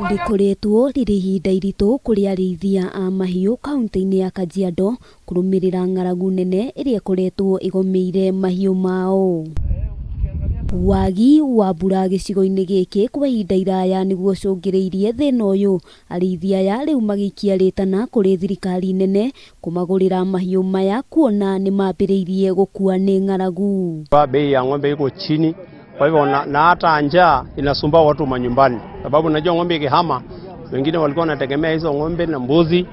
Rĩkoretwo rĩrĩ ihinda iritũ kũrĩ arĩithia a mahiũ kaunti-inĩ ya Kajiado kũrũmĩrĩra ng'aragu nene ĩrĩa ĩkoretwo ĩgũmĩire mahiũ mao. Wagi wa mbura gĩcigo-inĩ gĩkĩ kwa ihinda iraya nĩguo ũcũngĩrĩirie thĩna ũyũ, arĩithia aya rĩu magĩikia rĩtana kũrĩ thirikari nene kũmagũrĩra mahiũ maya kuona nĩmambĩrĩirie gũkua nĩ ng'aragu. Bei ya ng'ombe iko chini, kwa hivyo na hata njaa inasumbua watu manyumbani, sababu najua ng'ombe ikihama, wengine walikuwa wanategemea hizo ng'ombe na mbuzi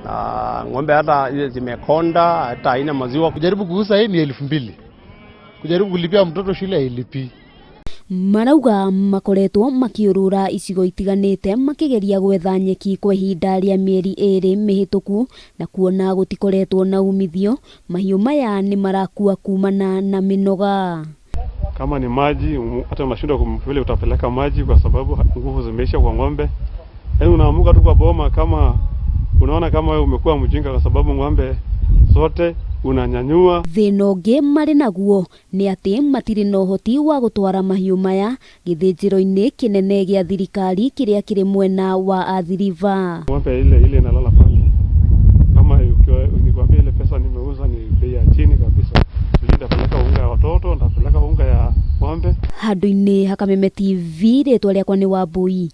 na ng'ombe hata ile zimekonda, hata haina maziwa. Kujaribu kuuza hii ni 2000, kujaribu kulipia mtoto shule hailipii. Marauga makoretwo makĩũrũra icigo itiganĩte makĩgeria gwetha nyeki kwa ihinda rĩa mĩeri 2 mĩhĩtũku na kuona gũtikoretwo na umithio, mahiũ maya nĩ marakua kumana na mĩnoga. Kama ni maji hata unashindwa vile utapeleka maji kwa sababu nguvu zimeisha kwa ng'ombe. Yaani unaamuka tu kwa boma kama unaona kama wewe umekuwa mjinga kwa sababu ng'ombe zote unanyanyua. Thĩna ũngĩ marĩ naguo nĩ atĩ matirĩ na ũhoti wa gũtwara mahiũ maya gĩthĩnjĩro-inĩ kĩnene gĩa thirikari kĩrĩa kĩrĩ mwena wa Athi River. Ng'ombe ile ile inalala pale. Kama nikwambia ile pesa nimeuza ni bei ya chini kabisa. Sijui nitapeleka unga ya watoto, nitapeleka unga ya ng'ombe. Handũ-inĩ ha Kameme TV, rĩtwa rĩakwa nĩ Wambui.